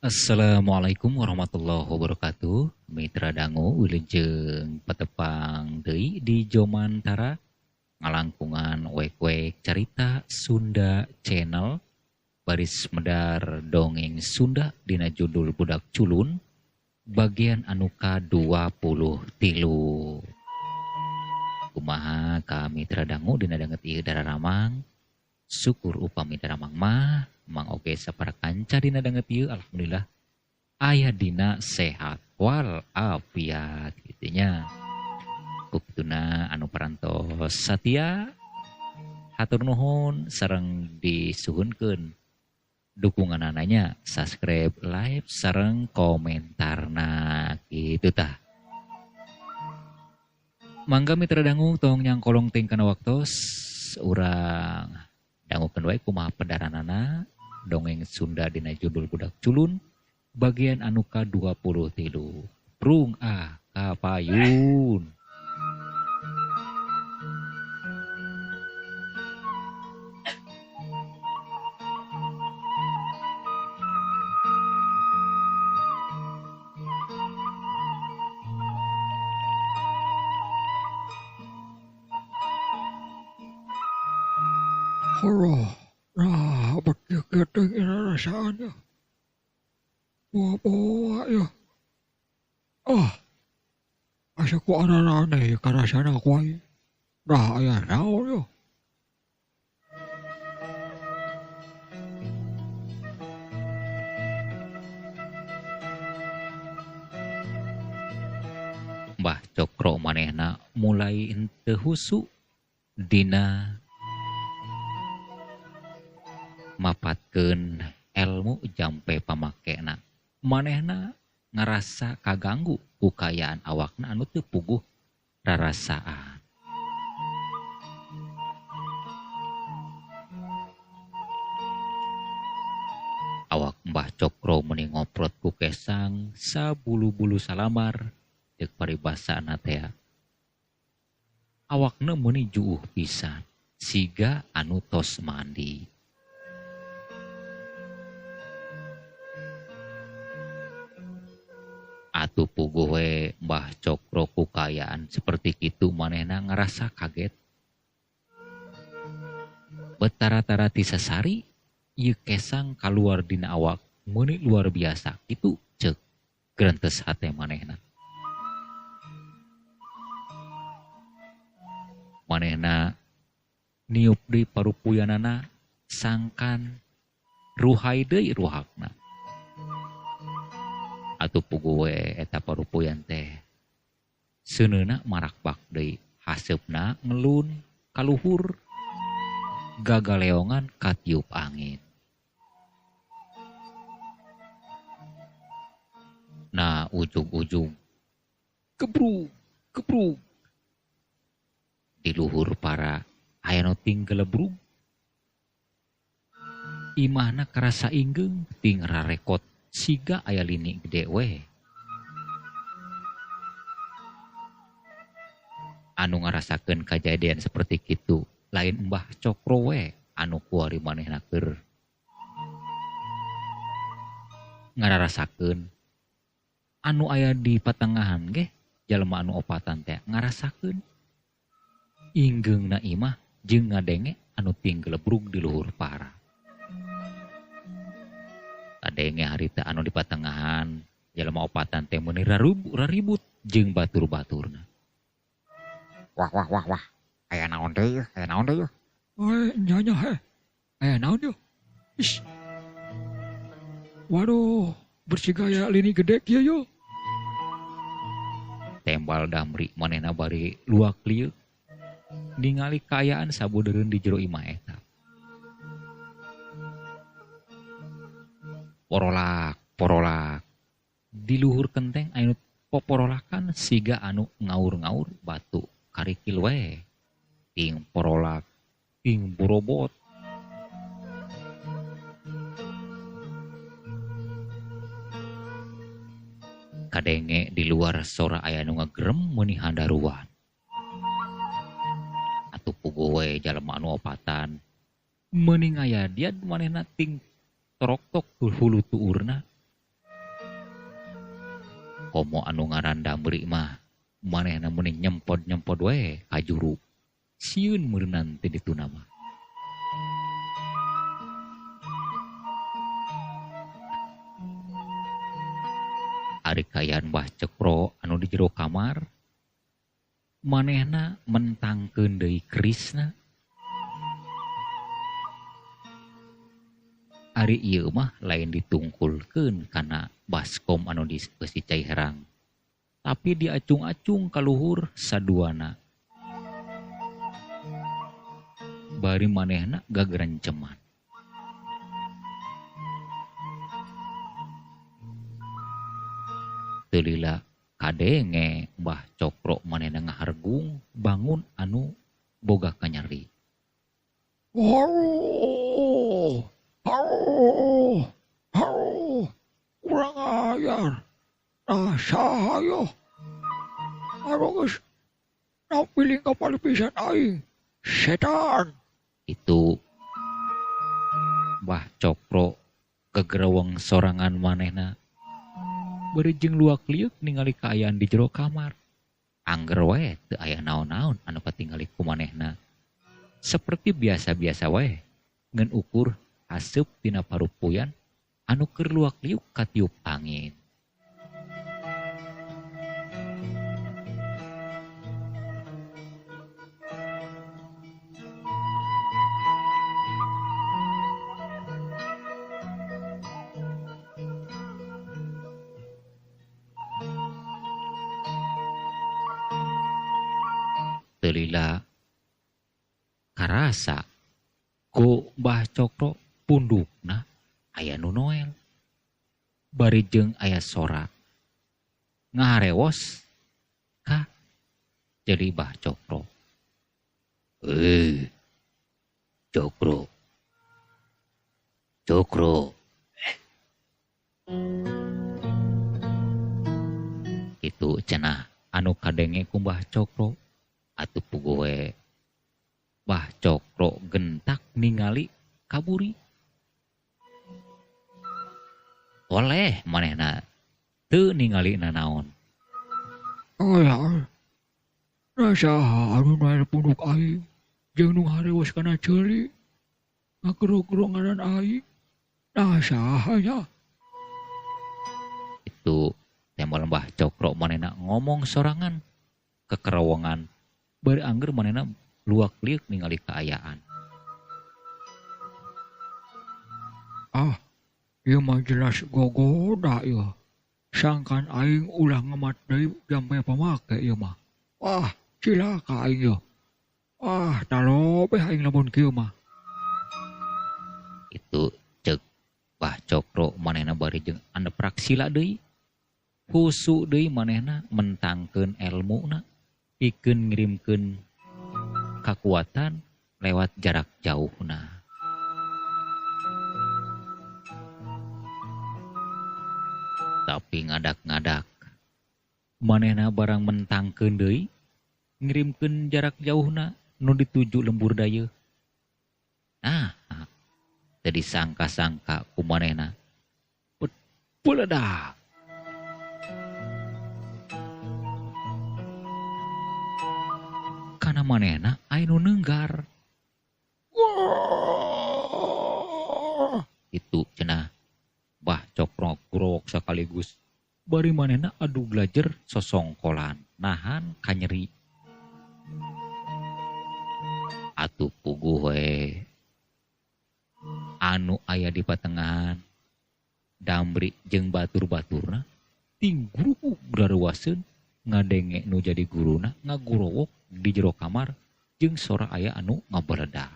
Assalamualaikum warahmatullahi wabarakatuh. Mitra dangu wilujeng patepang deui di Jomantara ngalangkungan wek-wek carita Sunda Channel baris medar dongeng Sunda dina judul Budak Culun bagian anu ka-23. Kumaha ka mitra dangu dina danget ieu dararamang, syukur upami daramang mah mang oge sapara kanca dina danget ieu, alhamdulillah aya dina sehat wal afiat kitu nya. Kuktuna anu parantos satia hatur nuhun sareng disuhunkeun dukunganana, subscribe, like sareng komentarna kitu tah. Mangga mitra dangu tong nyangkolong ting kana waktos urang dangukeun wae kumaha pedaranana dongeng Sunda dina judul Budak Culun bagian anu ka-23. Prung ah kapayun. Horoh, nah, begitu rasanya. Bawa ya. Ah, asa ku aneh karasana ku ai. Nah, aya naon ya. Mbah Cokro manehna mulai henteu husu dina mapatkeun elmu jampe pamakena. Manehna ngarasa kaganggu ku kaayaan awakna anu teu puguh rarasaan. Awak Mbah Cokro meuni ngoprot ku kesang sabulu-bulu salamar ceuk paribasana teh. Awakna meuni juuh pisan siga anu tos mandi. Atuh puguh we Mbah Cokro ku kaayaan seperti kitu manehna ngarasa kaget. Betara-tara ti sasari ieu kesang kaluar dina awak meuni luar biasa kitu ceuk gerentes hate manehna. Manehna niup deui parupuyanana sangkan ruhai deui ruhakna. Atuh puguh we eta parupuyan teh seuneuna marakbak deui, haseupna ngelun kaluhur gagaleongan katiup angin. Nah, ujung-ujung kebrug kebrug di luhur para aya nu ting gelebrug. Imahna karasa inggeung ting rarekot siga aya lini gede we. Anu ngarasakeun kajadian seperti kitu lain Mbah Cokro we anu kuari manehna keur ngararasakeun. Anu aya di patengahan ge jalma anu opatan teh ngarasakeun inggeungna imah jeung ngadenge anu ting gelebrug di luhur para. Kadenge harita anu di patengahan jalma opatan teh meuni raribut jeung batur-baturna. Wah wah wah wah, aya naon deui, aya naon deui. Oi, nya nya he. Aya naon deui. Ish. Waduh, bersih gaya lini gede kieu yo. Tembal damri manehna bari luak lieu ningali kaayaan sabudeureun di jero imah eta. Porolak, porolak. Di luhur kenteng anu poporolakan siga anu ngaur-ngaur batu karikil we. Ting porolak, ting borobot. Kadenge di luar sora aya nu ngagerem meuni handaruan. Atuh puguh we jalma anu opatan. Meuni ngayadian manehna ting toroktok hulu tuurna. Komo anu ngaran Damri mah manehna meuni nyempod-nyempod we ka juru. Sieun meureunan teh dituna mah. Ari kaayaan Mbah Cokro anu di jero kamar manehna mentangkeun deui kerisna. Ari ieu mah lain ditungkulkeun kana baskom anu dibeusi cai herang, tapi diacung-acung ka luhur saduana. Bari manehna gagrenceman. Teu lila kadenge Mbah Cokro manehna ngahargung bangun anu boga kanyeri. Haruh, haruh, haruh, kurang ajar. Nah saha yeuh? Anu geus nampiling kapal pisan aing, setan. Itu Mbah Cokro gegereweng sorangan manehna. Bari jeung luak liuk ningali kaayaan di jero kamar. Angger we teu aya naon-naon anu katingali ku manehna. Seperti biasa-biasa we ngan ukur haseup tina parupuyan anu keur luak liuk katiup angin. Teu lila karasa ku Mbah Cokro pundukna aya nu noel. Bari jeung aya sora ngaharewos ka jadi Mbah Cokro. Cokro. Cokro. Itu cenah anu kadenge ku Mbah Cokro. Atuh puguh we Mbah Cokro gentak ningali kaburi. Oleh manehna teu ningali nanaon. Aya, nah saha anu naer punduk aing jeung nu harewos kana ceuli ngagero-gero ngaran aing. Nah saha nya? Itu tembal Mbah Cokro manehna ngomong sorangan kekerowongan. Bari angger manehna luak liuk ningali kaayaan. Ah, ieu mah jelas gogoda ieu. Sangkan aing ulah ngemat deui jampe pamake ieu mah. Wah, cilaka aing ieu. Ah, talobeh aing lamun kieu mah. Itu ceuk Mbah Cokro manehna bari jeung andep praksila deui. Husu deui manehna mentangkeun elmuna. Pikeun ngirimkeun kakuatan lewat jarak jauhna. Tapi ngadak-ngadak manehna barang mentangkeun deui ngirimkeun jarak jauhna nu dituju lembur dayeuh. Nah, teu disangka-sangka ku manehna peledak. Kana manehna aya nu neunggar. Itu cenah Mbah Cokro gurowok sekaligus. Bari manehna adu glajer sosongkolan nahan kanyeri. Atuh puguh we anu aya di patengahan Damri jeung batur-baturna tingguruguk daruwaseun ngadenge nu jadi guruna ngagurowok di jero kamar jeung sora aya anu ngabeledak.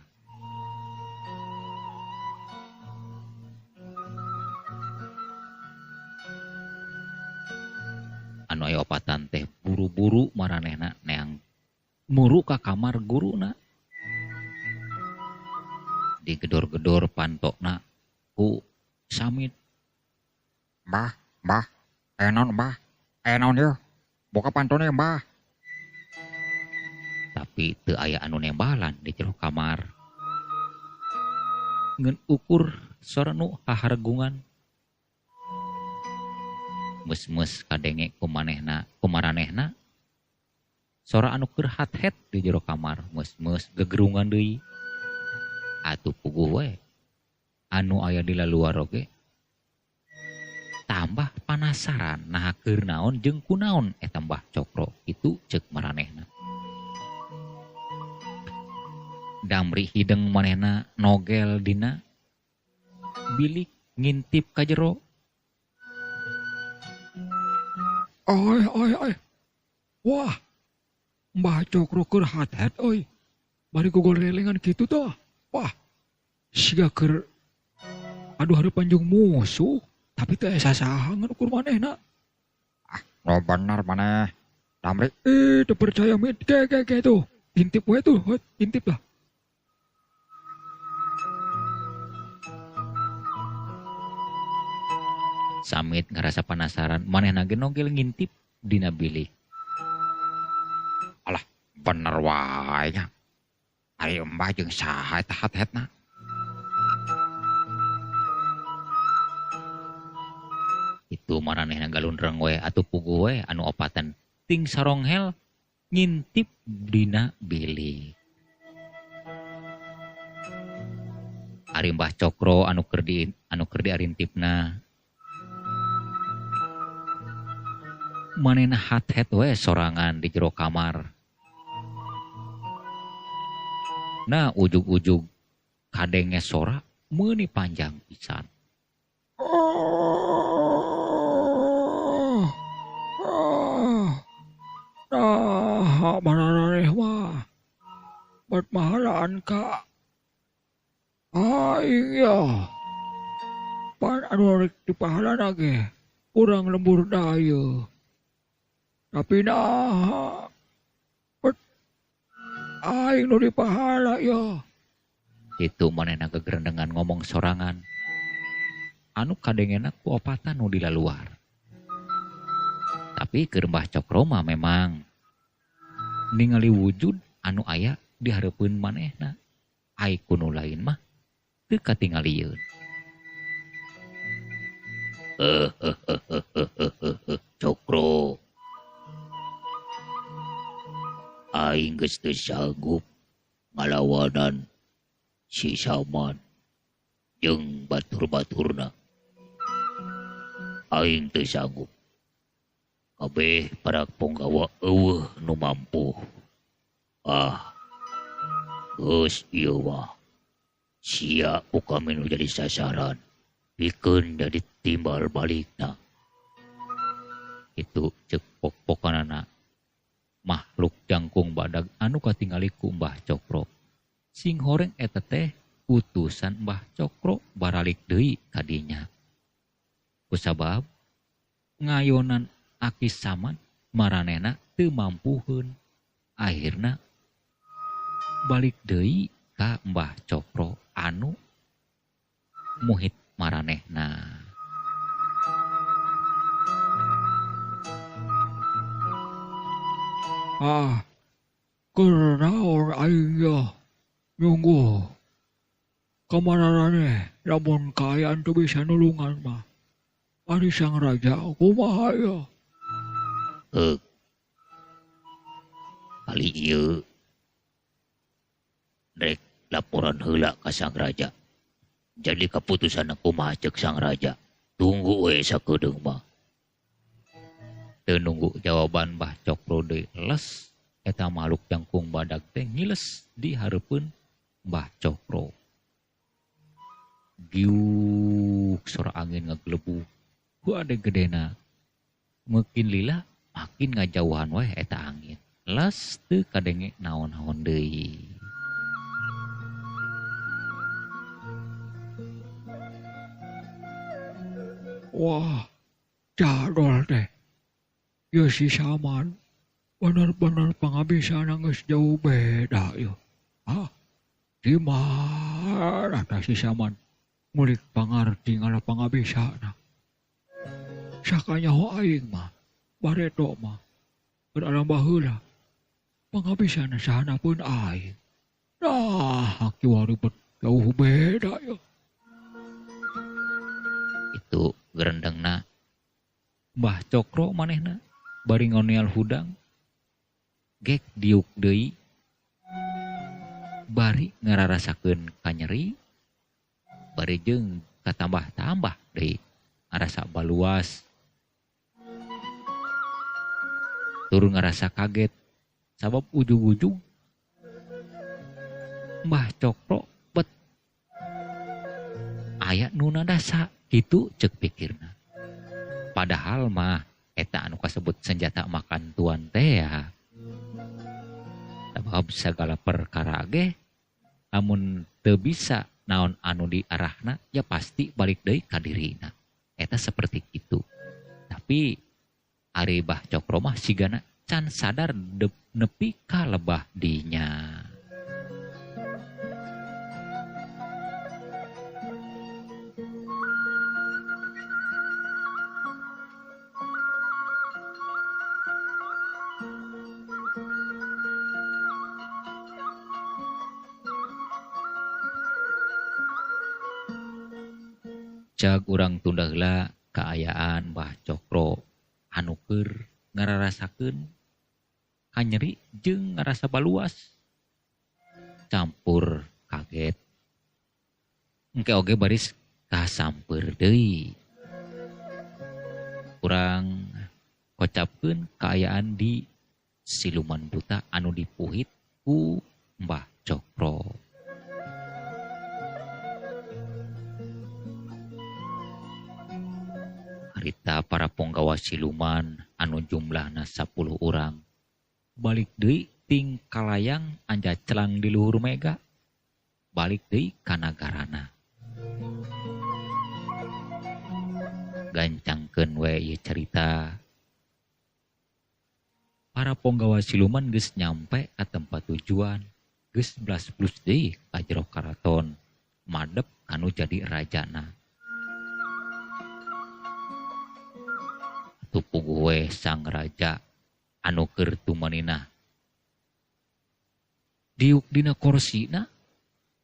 Anu aya opatan teh buru-buru maranehna neang muru ka kamar guruna. Digedor-gedor pantokna ku Samit. Mbah, mbah, aya naon mbah? Aya naon ieu? Buka pantone mbah. Tapi teu aya anu nembalan di jero kamar. Ngan ukur sora nu hahargungan. Mus-mus kadenge kumanehna kumaranehna sora anu keur hat-het di jero kamar mus-mus gegerungan deui. Atuh puguh we anu aya di laluar oge tambah panasaran naha keur naon jeung kunaon eta Mbah Cokro kitu ceuk maranehna. Damri hideng manehna nogel dina bilik ngintip ka jero. Oi oi oi. Wah. Mbah Cokro keur hat-het euy. Bari gogorelengan kitu tah. Wah. Siga keur aduh hareupan jeung musuh, tapi teu aya sasaha ngan ukur manehna. Ah, no bener maneh. Damri teu percaya mit ge ge ge tuh. Intip we tuh, intip lah. Samit ngerasa penasaran, manehna ge nogel ngintip dina bilik. Alah, bener wae nya. Ari embah jeung saha eta hat-hetna? Itu maranehna galundreng we atuh puguh we anu opatan ting saronghel ngintip dina bilik. Ari Mbah Cokro anu keur diarintipna manehna hat-het we sorangan di jero kamar. Nah ujug-ujug kadenge sora meuni panjang pisan. Nah, maraneh mah bat mahalaan ka aing ya. Pan anu rek dipahalana ge urang lembur daya. Tapi nah, aing nu dipahala ya. Itu manehna gegerendengan ngomong sorangan. Anu kadengena ku opatan nu di laluar. Tapi keur Mbah Cokro mah memang ningali wujud anu aya di hareupeun manehna. Ai ku nu lain mah teu katingalieun. Cokro, aing geus teu sanggup ngalawanan si Saman jeung batur-baturna. Aing teu sanggup. Kabeh para punggawa eueuh nu mampu. Ah, geus ieu mah. Sia ku kami nu jadi sasaran, pikeun jadi timbal balikna. Itu ceuk pok-pokanana makhluk jangkung badag anu katingali ku Mbah Cokro. Sing horeng eta teh utusan Mbah Cokro baralik deui kadinya. Kusabab ngayonan Aki Saman maranehna teu mampuheun. Akhirna balik deui ka Mbah Cokro anu muhit maranehna. Ah, keur naon aing yeuh nyungguh. Kamararane lamun kaayaan teu bisa nulungan mah. Ari sang raja kumaha yeuh? Kali ieu rek laporan heula ka sang raja. Jadi keputusan kumaha ceuk sang raja. Tunggu we sakedeung mah. Teu nunggu jawaban Mbah Cokro deui les eta makhluk jangkung badag teh ngiles di hareupeun Mbah Cokro. Giuk sora angin ngagelebu. Ku ade gedena. Makin lila makin ngajauhan weh eta angin. Les teu kadenge naon-naon deui. Wah, jadol teh. Ieu si Saman bener-bener pangabisana geus jauh beda ieu. Hah? Di mana tah si Saman ngulik pangarti ngala pangabisana? Sakanyaho aing mah, bareto mah, keur alam baheula. Pangabisana sahana pun aing. Nah, kiwari bet jauh beda ieu. Itu gerendengna Mbah Cokro manehna bari ngonial hudang gek diuk deui bari ngararasakeun kanyeri bari jeung katambah-tambah deui ngarasa baluas tur ngarasa kaget sabab ujug-ujug Mbah Cokro bet aya nu nadasa kitu ceuk pikirna. Padahal mah eta anu kasebut senjata makan tuan teh ya. Sabab segala perkara ge lamun teu bisa naon anu diarahna ya pasti balik deui ka dirina. Eta seperti itu. Tapi ari Bah Cokro mah sigana can sadar nepi ka lebah dinya. Cag urang tunda heula kaayaan Mbah Cokro anu keur ngararasakeun kanyeri jeung ngarasa baluas campur kaget. Engke oge baris kasamper deui. Urang kocapkeun kaayaan di siluman buta anu dipuhit ku Mbah Cokro. Harita para ponggawa siluman anu jumlahna 10 urang balik deui ting kalayang anja celang di luhur mega balik deui ka nagarana. Gancangkeun we ieu carita. Para ponggawa siluman geus nyampe ka tempat tujuan, geus blas plus deui ka jero karaton madep kanu jadi rajana. Puguh we sang raja anu keur tumaninah diuk dina korsina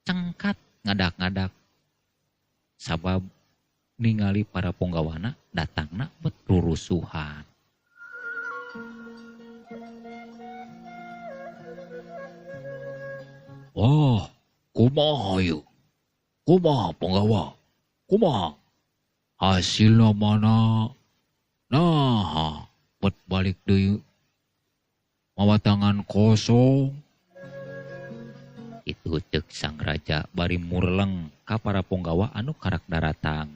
cengkat ngadak-ngadak sabab ningali para ponggawana datangna bet rurusuhan. Wah, kumaha ieu? Kumaha ponggawa? Kumaha? Hasilna mana? Nah, bet balik deui mawa tangan kosong. Itu cek sang raja bari murleng ka para ponggawa anu karak daratang.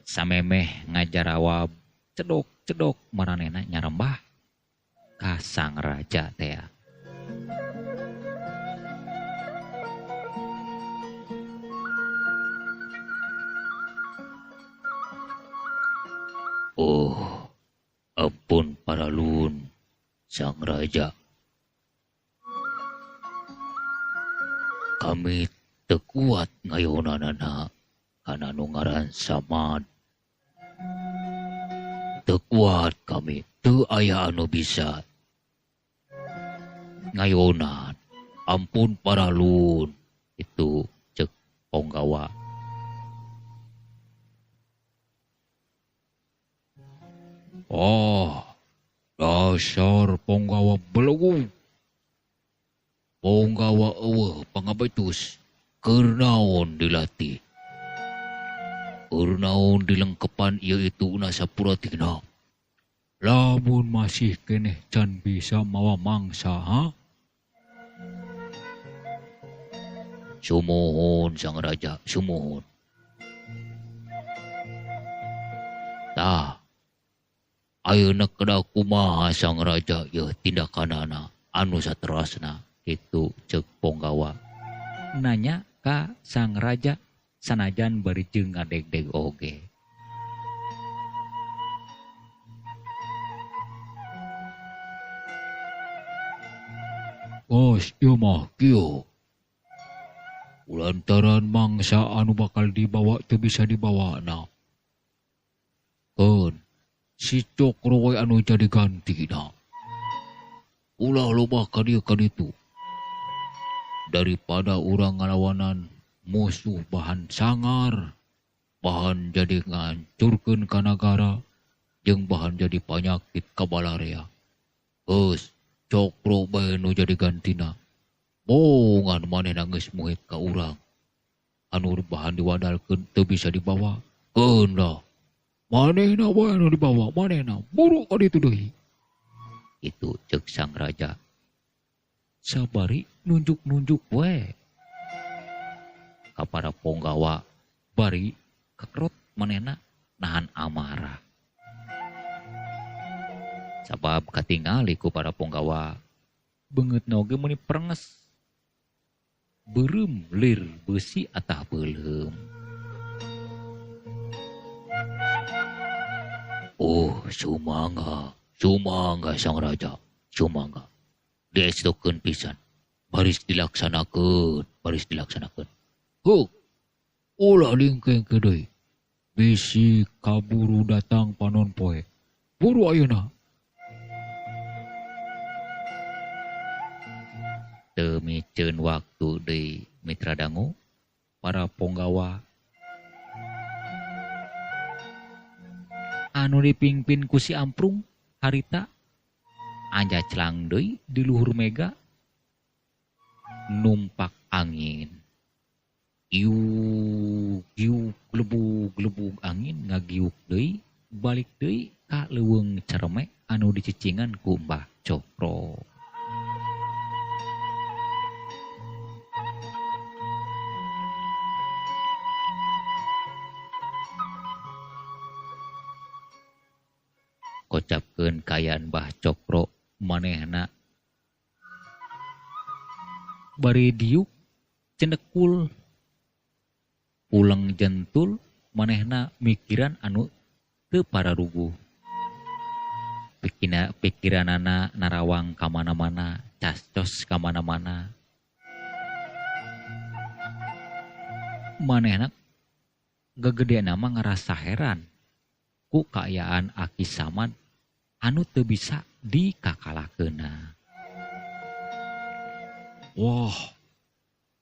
Samemeh ngajarawab cedok-cedok maranehna nyarembah ka sang raja teh. Oh, ampun paralun sang raja. Kami teu kuat ngayonanana kana nu ngaran Samad. Teu kuat kami, teu aya anu bisa ngayonan. Ampun paralun, itu cek ponggawa. Oh, dasar ponggawa belegu. Ponggawa eueuh pangabecus keur naon dilatih. Keur naon dilengkepan ieu itu na sapuratina. Lamun masih keneh can bisa mawa mangsa, ha? Sumuhun sang raja, sumuhun. Tah, ayeuna kedah kumaha sang raja yeuh tindakanana anu saterasna kitu ceuk ponggawa. Nanya ka sang raja sanajan bari jeung ngadegdeg oge. Bos ieu mah kieu. Lantaran mangsa anu bakal dibawa teu bisa dibawana. Keun si Cokro we anu jadi gantina. Ulah loba ka dieu ka ditu. Daripada urang ngalawanan musuh bahan sangar. Bahan jadi ngancurkeun ka nagara jeung bahan jadi panyakit ka balarea. Geus Cokro bae nu jadi gantina. Bongan manehna geus muhit ka urang. Anu bahan diwadalkeun teu bisa dibawa. Keun lah. Manehna bae anu dibawa, manehna buru ka ditu deui. Itu cek sang raja. Sabari nunjuk-nunjuk we ka para ponggawa bari kekrot manehna nahan amarah. Sabab katingali ku para ponggawa beungeutna oge meuni prenges. Beureum lir beusi atah beuleum. Oh, sumangga, sumangga sang raja, sumangga. Diestokeun pisan. Baris dilaksanakeun, baris dilaksanakeun. Huk, ulah lingkeng deui. Bisi kaburu datang panon poe. Buru ayeuna. Teu miceun waktu deui mitra dangu para ponggawa anu dipingpin ku si Amprung harita anjaclang deui di luhur mega numpak angin. Iuk iuk glebug glebug angin ngagiuk deui balik deui ka leuweung cereme anu dicicingan ku Mbah Cokro. Kocapkeun kaayaan Mbah Cokro manehna bari diuk cenekul pulang jentul manehna mikiran anu teu pararuguh. Pikiranana narawang ka mana-mana, cascos ka mana-mana. Manehna gegedeana mah ngarasa heran ku kaayaan Aki Samad anu teu bisa dikakalakeunna. Wah,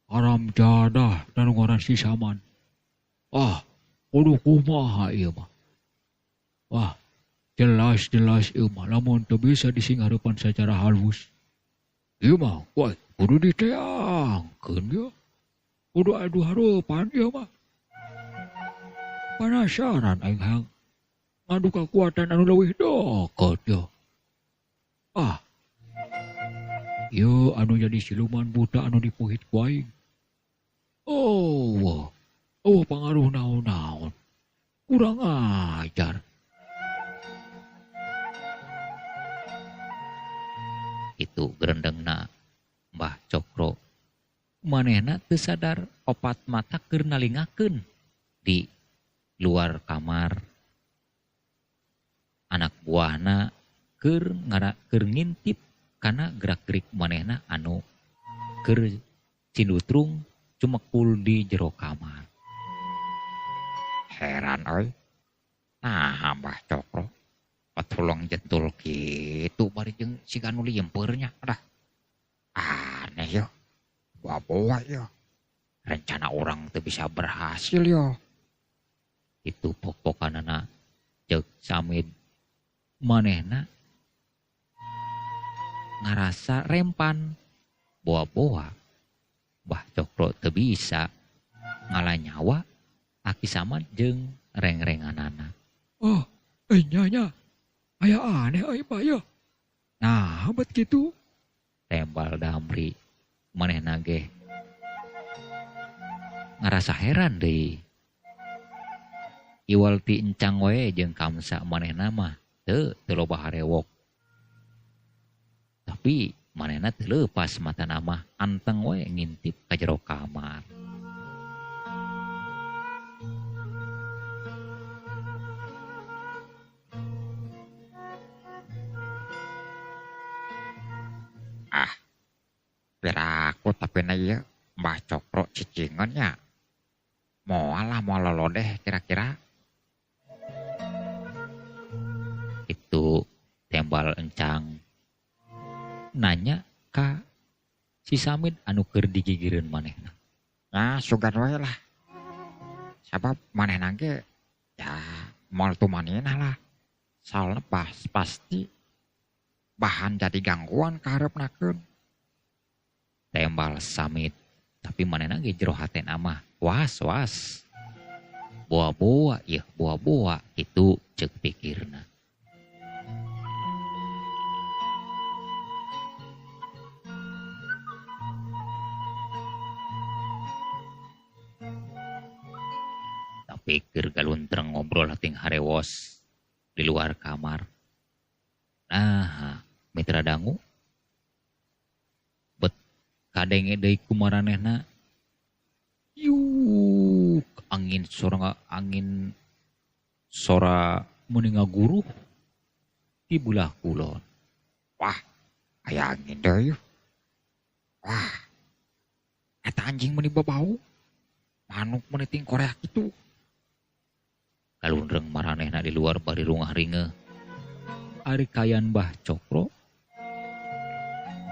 haram jadah dan ngaran si Samad. Ah, kudu kumaha ieu mah. Wah, jelas-jelas ieu mah lamun teu bisa disingharepan secara halus. Ieu mah kuat kudu diteangkeun ieu. Kudu adu hareupan ieu mah. Penasaran aing hayang ngadu kekuatan anu leuwih deket ieu. Ah, ieu anu jadi siluman buta anu dipuhit ku aing. Oh, wah. Oh, pangaruh naon-naon. Kurang ajar. Itu gerendengna Mbah Cokro. Manehna teu sadar opat mata keur nalingakeun di luar kamar. Anak buahna keur ngintip kana gerak-gerik manehna anu keur cindutrung cumekul di jero kamar. Heran euy. Nah, Mbah Cokro patulong jentul kitu bari jeung siga nu liempeurnya dah. Aneh yo. Bawa yo. Rencana orang teu bisa berhasil yo. Itu pok-pokanana ceuk Samid. Manehna ngarasa rempan boa-boa. Mbah Cokro teu bisa ngalah nyawa Aki Samad jeung reng-renganana. Oh, nya aya aneh euy Pak yo. Nah, bet kitu. Tembal Damri manehna ge ngarasa heran deui. Iwal ti encang we jeung Kamsa manehna mah teu loba harewok. Tapi manehna teu leupas matana mah anteng we ngintip ka jero kamar. Ah, piraku tapi na ieu Mbah Cokro cicingan nya. Moal lah moal lolodeh kira-kira. Itu tembal encang nanya ka si Samid anu keur digigireun manehna. Nah, sugan we lah. Sabab manehna ge ya moal tumanina lah. Soalna pasti bahan jadi gangguan kaharepnakeun. Tembal Samit, tapi manehna ge jero hatena mah was-was. Boa-boa ieu boa-boa kitu ceuk pikirna. Tapi keur galuntreng ngobrol ting harewos di luar kamar. Nah, mitra dangu bet kadenge deui kumaranehna. Yuk, angin sora meuni ngaguruh di belah kulon. Wah, aya angin deui. Wah, eta anjing meuni babau. Manuk meuni ting koreak kitu. Kalundreng maranehna di luar bari rungah ringeuh. Ari kayan Mbah Cokro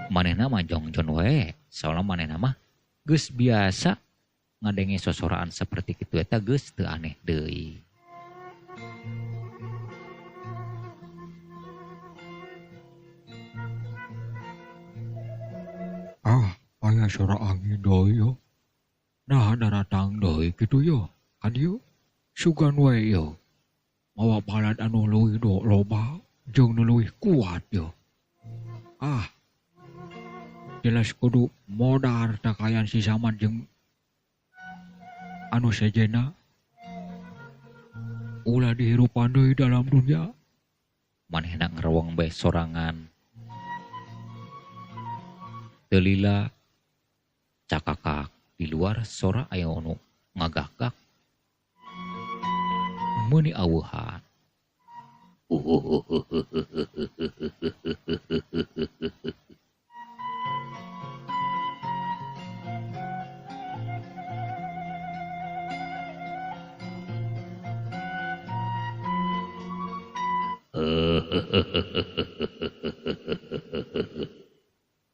manehna mah jongjon wae, soalna manehna mah geus biasa ngadenge sosoraan seperti kitu eta geus teu aneh deui. Ah, aya sora angin deui yo. Nah, daratang deui kitu yo. Ka dieu sugan wae yo. Mawa balad anu leuwih loba jeung nu leuwih kuat yo. Ah, jelas kudu modar takayan si Samad jeung anu sejena. Ulah dihirupan deui dalam dunia. Manehna ngereweng bae sorangan. Teu lila cakakak di luar sora aya nu ngagak-gak. Meuni aweuhan.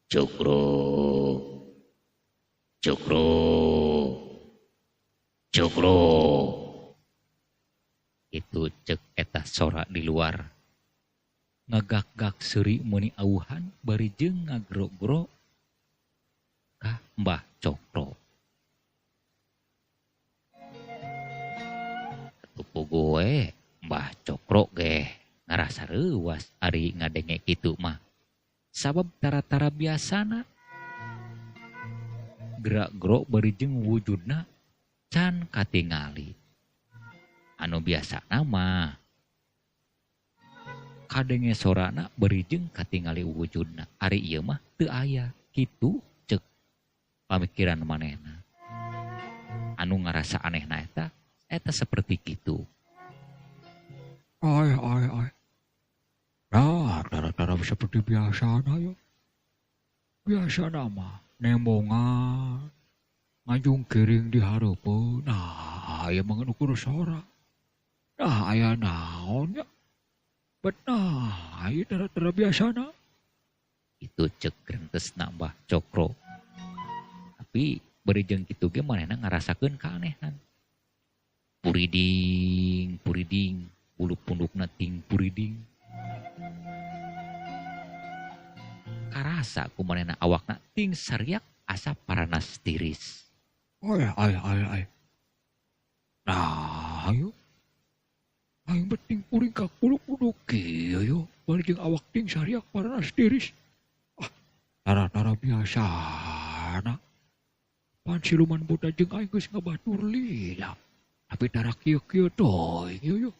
Cokro, Cokro, Cokro. Itu cek eta sora di luar. Ngagak-gak seuri meuni awuhan bari jeung ngagrogro ka Mbah Cokro. Atuh pogo we Mbah Cokro ge ngarasa reuwas ari ngadenge kitu mah. Sabab tara-tara biasana gerak-gerok bari jeung wujudna can katingali. Anu biasana mah kadenge sorana bari jeung katingali wujudna. Ari ieu mah teu aya kitu cek pamikiran manehna. Anu ngarasa anehna eta eta seperti kitu. Ai ai ai. Nah, tara-tara seperti biasana yo. Biasana mah nembongan ngajung kiring di hareupeun. Nah, aya mah ukur sora. Nah, aya naon nya? Bet nah, ieu tara-tara biasana. Itu cek grentesna Mbah Cokro. Tapi bari jeung kitu ge manehna ngarasakeun keanehan. Puriding, puriding, bulu pundukna ting puriding. Karasa ku manehna awakna ting sariak asa paranas tiris. Ai ai ai ai. Nah, ayo. Aing beting puring ka punduk kieu yo, bari jeung awak ting sariak paranas tiris. Ah, tara-tara biasana. Pan siluman buta jeung aing geus ngabatur lila. Tapi tara kieu-kieu teuing yo yo.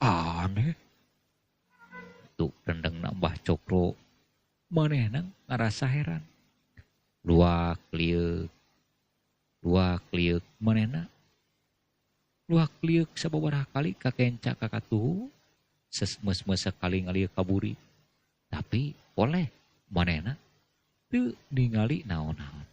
Aneh. Tuh rendengna Mbah Cokro. Manehna ngarasa heran. Luak lieuk. Luak lieuk manehna. Luak lieuk sababaraha kali kakenca ka katuhu. Sesmes-mes sakali ngalieu kaburi. Tapi oleh manehna teu ningali naon-naon.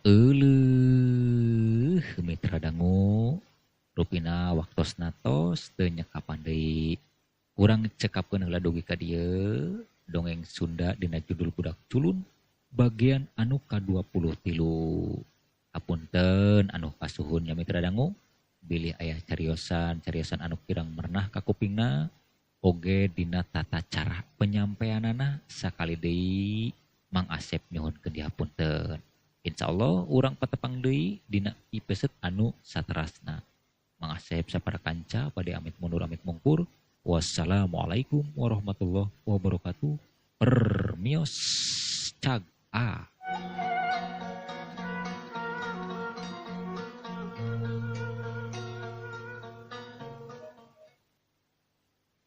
Euleuh mitra dangu rupina waktosna tos teu nyekapan deui. Urang cekapkeun heula dugi ka dieu. dongeng Sunda dina judul Budak Culun bagian anu ka-23. Hapunten anu kasuhun nya mitra dangu bilih aya cariosan-cariosan anu kirang merenah ka kupingna oge dina tata cara penyampaianana sakali deui Mang Asep nyuhunkeun dihapunten. Insyaallah urang patepang deui dina episode anu saterasna. Mang Asep sapara kanca bade amit mundur amit mungkur. Wassalamualaikum warahmatullahi wabarakatuh. Permios cag a.